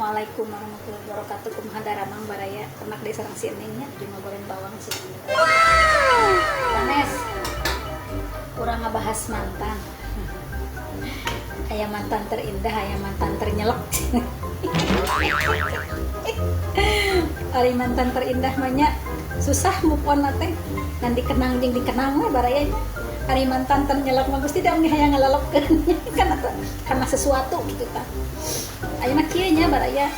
Assalamualaikum warahmatullahi wabarakatuh. Kumaha daramang, baraya? Ternak di sareng si Neng nya, jeung goreng bawang sih. Sanes. Urang ngabahas mantan. Aya mantan terindah, aya mantan ternyelek. Ari mantan terindah mah nya susah move on teh. Dan dikenang jeung dikenang we, baraya nya. Ari mantan ternyelek mah Gusti da meni hayang ngalelepkeun karena sesuatu gitu tah. Ayeuna kieu nya, baraya,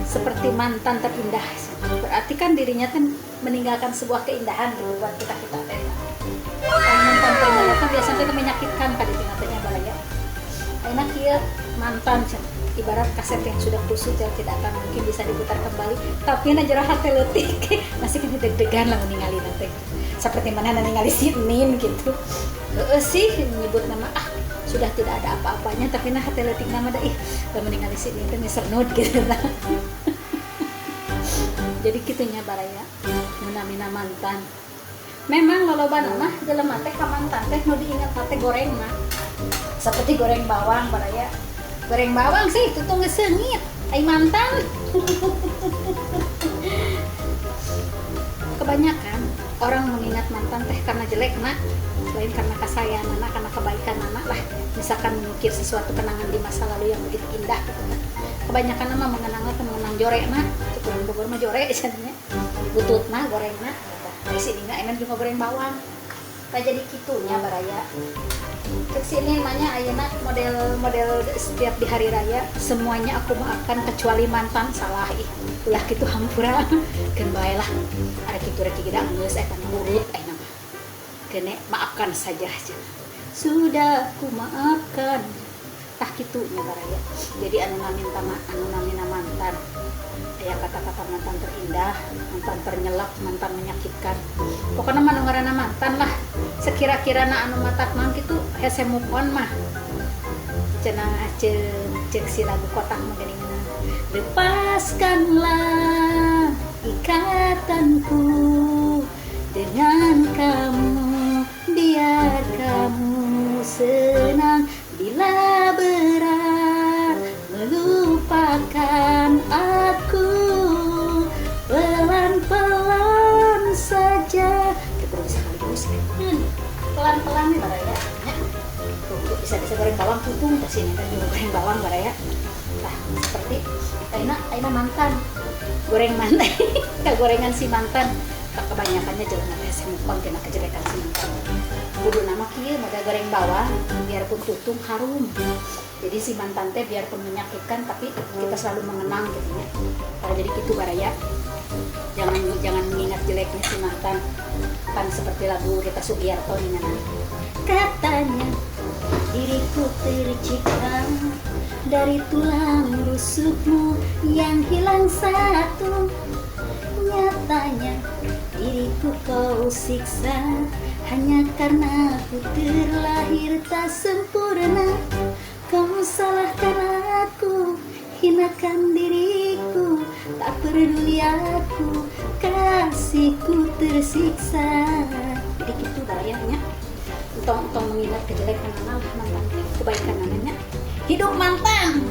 seperti mantan terindah berarti kan dirinya kan meninggalkan sebuah keindahan gitu buat kita kita teh. Kalau mantan terindah kan biasanya teh menyakitkan ka ditina teh nya, baraya. Ayeuna kieu, mantan cenah ibarat kaset yang sudah kusut yang tidak akan mungkin bisa diputar kembali, tapi na jero hate leutik masih kena deg-degan lah ningali nanti, seperti mana ningali si Nin gitu. Heeh sih, menyebut nama, ah, sudah tidak ada apa-apanya, tapi nah hate leutik nama da ih lamun ningali si Nin teh misernut gitu lah. Jadi kitu nya, baraya, munamina mantan. Memang lolobana mah jelema teh ka mantan teh nu diingat teh goreng mah, seperti goreng bawang, baraya. Goreng bawang sih itu tuh geus seungit, ai mantan. Kebanyakan orang mengingat mantan teh karena jelek nak, selain karena kasayangan, karena kebaikan anak lah. Misalkan mengukir sesuatu kenangan di masa lalu yang begitu indah gitu kan. Kebanyakan mah mengenang teh mengenang jore mah, cukup Bogor mah jore cenah, butut mah goreng mah. Di sini nggak enak juga goreng bawang. Tak jadi kitunya, baraya. Cek sini namanya ayeuna model-model setiap di hari raya, semuanya aku maafkan kecuali mantan. Salah ih, ulah kitu, hampura keun bae lah. Ada kitu rek gede geus eta urut ayeuna mah kene, maafkan saja cenah. Sudah ku maafkan, tah kitu nya, baraya. Jadi anu namin tama, anu namina mantan, aya kata-kata mantan terindah, mantan ternyelak, mantan menyakitkan, pokoknya mah nu ngaranna mantan lah. Sekira-kira na anu matak naon kitu hese move on mah cenah, cek cek si lagu kotak mah geuningan, lepaskanlah ikatanku dengan kamu, biar kamu senang bila berat melupakan aku, pelan-pelan saja. Kita kudu sekaligus pelan-pelan nih, baraya ya. Tuh, bisa bisa goreng bawang tutung ke sini kan juga goreng bawang, baraya. Nah, seperti aina aina mantan goreng mantan gorengan si mantan. Kebanyakannya jelema teh move on tina kejelekan si mantan. Kudu nama kieu model goreng bawang, biarpun tutung harum. Jadi si mantan teh biarpun menyakitkan, tapi kita selalu mengenang gitu ya. Kalau jadi gitu, baraya, jangan jangan mengingat jeleknya si mantan kan. Seperti lagu Rita Sugiarto nih, Nana. Katanya diriku tercipta dari tulang rusukmu yang hilang satu, nyatanya diriku kau siksa hanya karena aku terlahir tak sempurna. Kau salahkan aku, hinakan diriku, tak peduli aku, kasihku tersiksa. Jadi gitu, barayanya. Entong entong mengingat kejelekan anak mantan, kebaikan anaknya. Hidup mantan.